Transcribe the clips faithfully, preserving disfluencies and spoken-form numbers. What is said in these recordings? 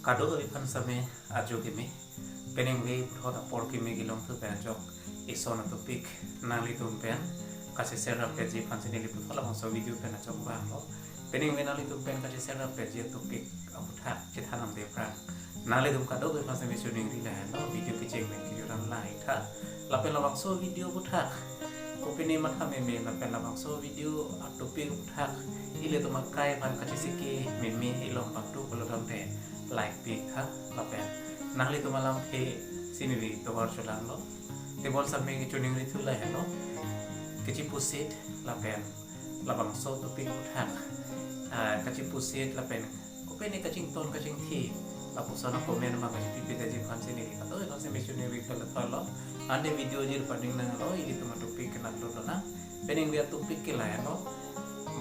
Kadokave aphan sitame ajo kimi, peningve puthot apor kimi kelongthu pen ajok ison a-topic nanglitum pen kacheser rapetji aphansi neli puthot labangso video pen ajok vanglo. Peningve nanglitum pen kacheser rapetji a-topic aputhak chethan nangji aphrang, nanglitum kadokave aphan sitame choningri lahenlo, video kecheng pen kejut an lahai tha. Lapen labangso video aputhak kopine matha meme, lapen labangso video a-topic aputhak ilitum akai aphan kachesik meme, ilong bangtu pulo tangte like pi tha, lapen nanglitum alamthe si neli tovar cholanglo. Tebon sitame kechoningri thu lahenlo, kachepusit lapen labangso a-topic aputhak, ah, kachepusit lapen kopine kachington kachingthi, lapuson a-comment abang kachepi pidetji aphansi neli kadokave aphan sitame choningri thelo thelo. Ante video jir paning nanglo, ilitum a-topic kenanglo dona. Peningve a-topic ke lahenlo,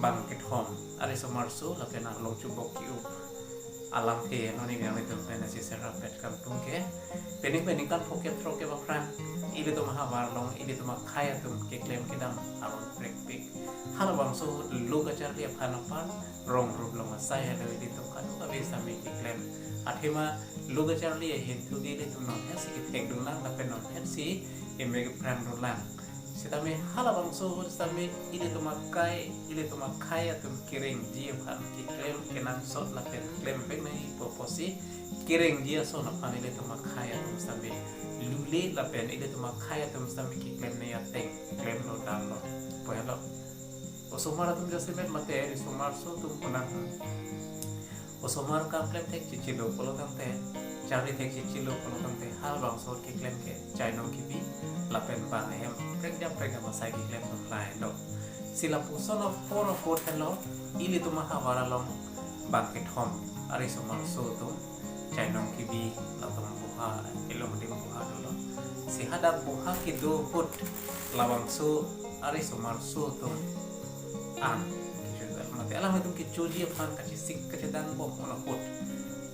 bang kethom arisomarso lapen arlong chubok ki-up alamthe non neli nanglitum pen kacheser rapet kangtung ke. Peningve ningkan phokep throkkep aphrang ilitum ahavar along ilitum akhei atum keklem kedam aron prekpik. Halabangso lo kacharli aphan apar rong rup along asai helo ilitum kadokave sitame keklem. Athema lo kacharli ahin thu ke ilitum non hensi kethekdun lang lapen non hensi emek prangdun lang. Sitame halabangso ahut sitame ilitum akai, ilitum akhei atum kerengji aphan keklem kenangsot lapen klem pek nangji pu apotsi kerengji ason aphan ilitum akhei atum sitame lule lapen ilitum akhei atum sitame keklemnei ateng klemlo damlo pu helo. Osomar atum jasemet mate risomarso atum punang. Osomar kam klem thek chichilo pulo tangte, charli thek chichilo pulo tangte, halabangso keklem ke chainong kibi lapen bang ahem prekjam prekjam asai keklem atum lahenlo. Si lapuson apor apot helo, ilitum ahavar along bang kethom arisomarso atum chainong kibi latum buha, ilongdim buha dolo. Si hadak buha kedo ahut labangso arisomarso atum an, mate alanglitum kechoji aphan kachesik kachedang bom un ahut,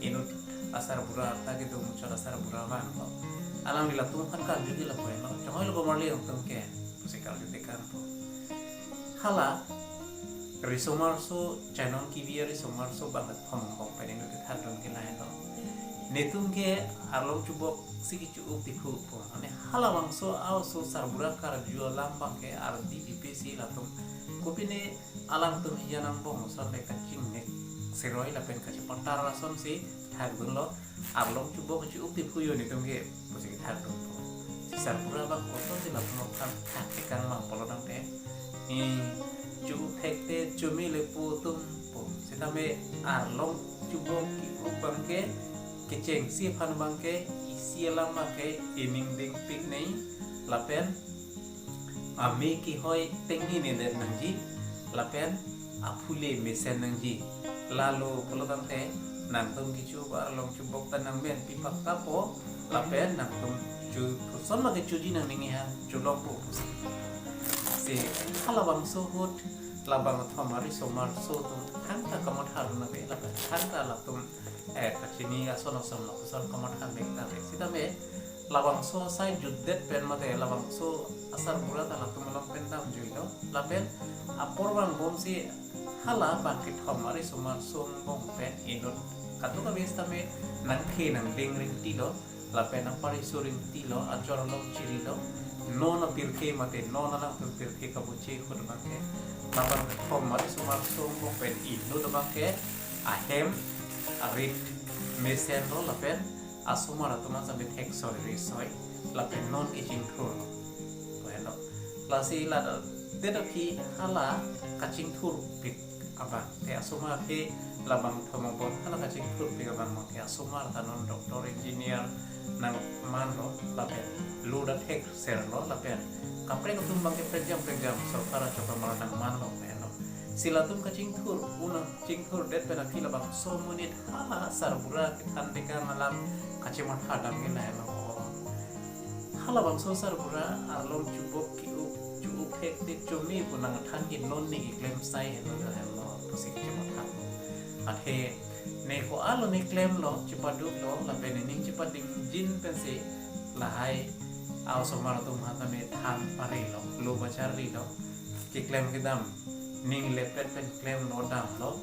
inut asarbura ta kedo muchot asarbura vanlo. Alangli latum aphan karjuji lapu helo, chonghoi lo komarli atum ke pusi karju tekangpo. Hala risomarso, chainong kibi arisomarso bang kethom angbong pen inut kethakdun ke lahenlo. Netum ke arlong chubok si kecho-up tiphu pu. Mane halabangso a-oso sarbura karju alam abang ke ardi pipe si latum kopine alangtum hijan angbong ason le kachingnek siroi lapen kachepatar asonsi thakdunlo. Arlong chubok kecho-up tiphu yo netum ke pusi kethakdunpo. Si sarbura abang kosonsi latum aphan thak tekang ma pulo tangte, i, cho-up thekte chome le pu atum pu. Sitame arlong chubok ki-up abang ke kechengsi aphan abang ke isi alam abang ke ening dingpik nei lapen ame kehoi tengne nedet nangji lapen aphule mesen nangji. Lalo pulo tangte nangtum kecho arlong chubok ta nangmen pi pakka po lapen nangtum cho koson ma kechoji nangning hang cholongpo pusi. Si halabangso ahut labang kethom arisomarso atum thangta kamatha dun ave lapen thangta latum, eh, kachini ason ason lapuson kamatha mek ta ave. Sitame labangso asai jutdet pen mate labangso asarbura ta latum along pen damjuilo. Lapen apor vangbomsi hala bang kethom arisomarso angbong pen inut kadokave sitame nangthe nangding ringtilo. Lapen apar isu ringtilo, ajor along chirilo. Non apirthe mate non alangtum pirthe kabuche ahut abang ke labang kethom arisomarso angbong pen inut abang ke ahem arit mesenlo lapen asomar atum an sitame theksoi risoi lapen non kechingthurlo pu helo. Lasi ladak det aphi hala kachingthurpik abang te asomar ke labang kethom angbong hala kachingthurpik abang abang ke asomar ta non doctor engineer nangmanlo lapen lo ta thekserlo lapen kaprek atum abang ke prekjam prekjam sorkar achok amar nangmanlo pu helo. Si latum kachingthur un, chingthurdet pen aphi labangso amonit hala sarbura kethan tekang alam kachematha dam ke lahenlo. Halabangso sarbura arlong chubok ki-up, cho-up thekte chome pu nangthan ke non ne keklem asai helo helo pusi kechematha. Athe ne ko-an lo ne klemlo, chepaduklo lapen nening chepadingjin pensi lahai a-osomar atum aphan tame than parilo, lo pacharlilo, keklem kedam ning lepet pen klemlo damlo.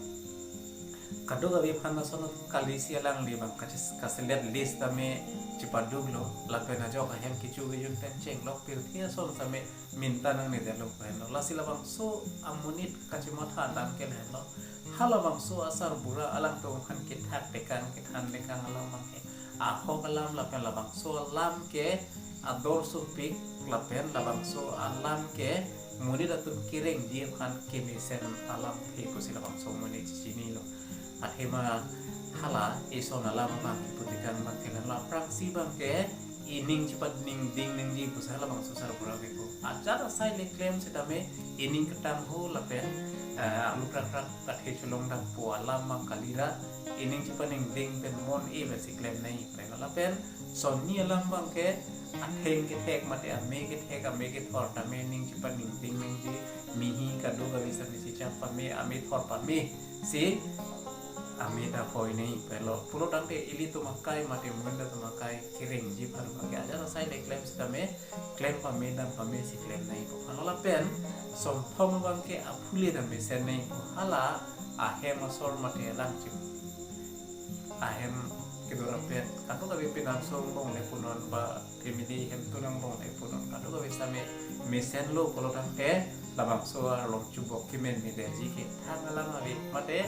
Kadokave aphan ason kali si alangli abang kachis-, kaselet list tame chipaduklo, lapen ajok ahem kecho kejun pen chenglok pirthe ason tame minta nangnedetlo pu henlo. Lasi labangso amonit kachimatha alam ke lahenlo. Halabangso asarbura alangtum aphan kethak tekang, kethan tekang alam abangke ahok alam lapen labangso alam ke ador sopik lapen labangso alam ke monit atum kerengji aphan kemesen alamthe pusi labangso amonit chinilo. Athema hala ison alam abang kipu tekang abangke lahenlo, aphrangsi abangke ining chipaningding nangji pusi halabangso sarbura kepu. Ajat asai le klem sitame ining ketangho lapen, eh, alu krakrak kathe cholong dam pu alam abang kalira, ining chipaningding pen mon-e pensi klem nangji pu henlo. Lapen sonni alam abangke atheng kethek mate ame kethek ame kethor tame ining chipaningding nangji, mihi kadokave sitame chichap pame, ame thor pame si ame ta poi nangji pu henlo. Pulo tangte ilitum akai mate monit atum akai kerengji aphan abangke ajat asai le klem sitame klem pame dam pame si klem nangji pu henlo. Lapen somthom abangke aphule ta mesen nangji pu, hala ahem asor mate alang chip ahem kedo rapet kadokave penang so angbong le punon ba family hemtun angbong le punon kadokave sitame mesenlo pulo tangte labangso arlong chubok kemen medeji kethang alam ave mate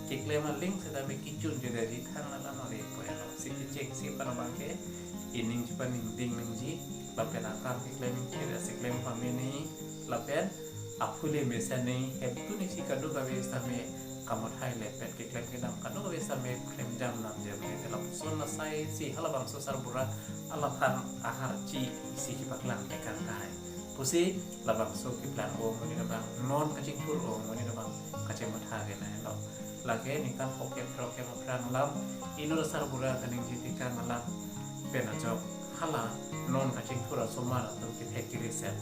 keklem aling sitame kechun jedeji thang alam ave pu henlo. Si kechengsi aphan abangke ining chipaningding nangji lapen akam keklem ingthir asi klem pame nangji lapen aphule mesen nangji, hemtun isi kadokave sitame kamatha lepet keklem kedam kadokave sitame klemjam namjam ke lapuson asai si halabangso sarbura alaphan aharchi isi kepaklang tekang kahai pusi labangso keplang-o amonit abang, non kachingthur-o amonit abang kachimatha ke lahenlo. Lake ningkan phongkep throkkep aphrang alam inut asarbura kaningje tekang alam pen ajok hala non kachingthur asomar atum kethek keriset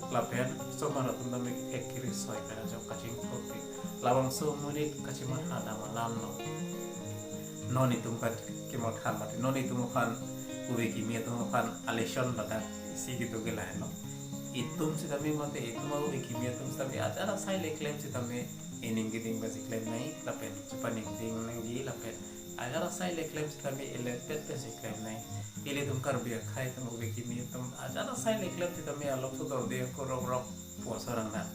lapen asomar atum tame kethek kerisoi pen ajok kachingthurpik, labangso amonit kachimatha dam alamlo. Non itum kat kematha mate non itum aphan ove kimi atum aphan alison ladak isi kedo ke lahenlo. Itum sitame mate itum ove kimi atum sitame ajat asai le klem sitame ining keding pensi klem nangji lapen chipaningding nangji lapen ajat asai le klem sitame ilepet pensi klem nangji. Ilitum Karbi akhei atum ove kimi atum ajat asai le klem sitame along so dorde angkur rokrok pu ason nang.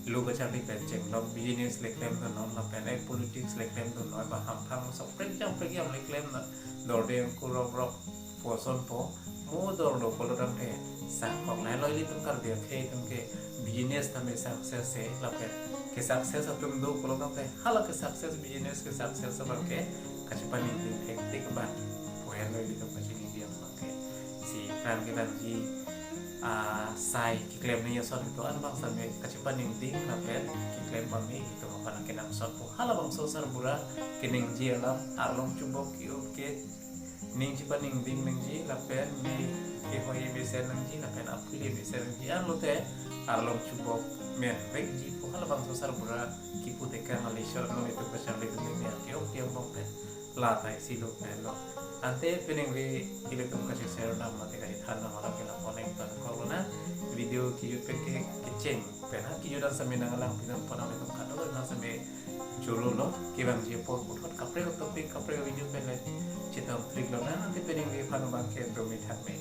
Lo kacharli pen chenglok, business le klemdunnon lapen ek politics le klemdunnon ba hamphang so prekjam prekjam le klemdun, dorde angkur rokrok pu ason po mo dorlo pulo tangte sangkok nanglo. Ilitum Karbi akhei atum ke business tame success-e lapen ke success atum do pulo tangte hala ke success business ke success abangke kachipaningding thektik abang pu henlo ilitum kachiningding abangke. Si aphrang kevangji asai keklem nangji ason kedo-an abang sitame kachipaningding lapen keklem pame itum aphan kenangsot pu halabangso sarbura keningje alam arlong chubok ke-o ke ning chipaningding nangji lapen me kehoi mesen nangji lapen aphule mesen nangji, anlote arlong chubok menvekji pu halabangso sarbura kipu tekang alison non itum kacharli atum me ke-o ke angbong pen la tai silo pen lo. Ante peningve ilitum kacheshare dam mate kachethan dam alam ke lapu-an ingtonkoklo na. Video kejut pen ke kecheng pen ha kejut an sitame nanglang pinang ponang itum kadokave sitame cholo lo. Kevangji apor puthot kaprek topic kaprek video pen le chetongthriklo na. Ante peningve aphan abangke do me thak me.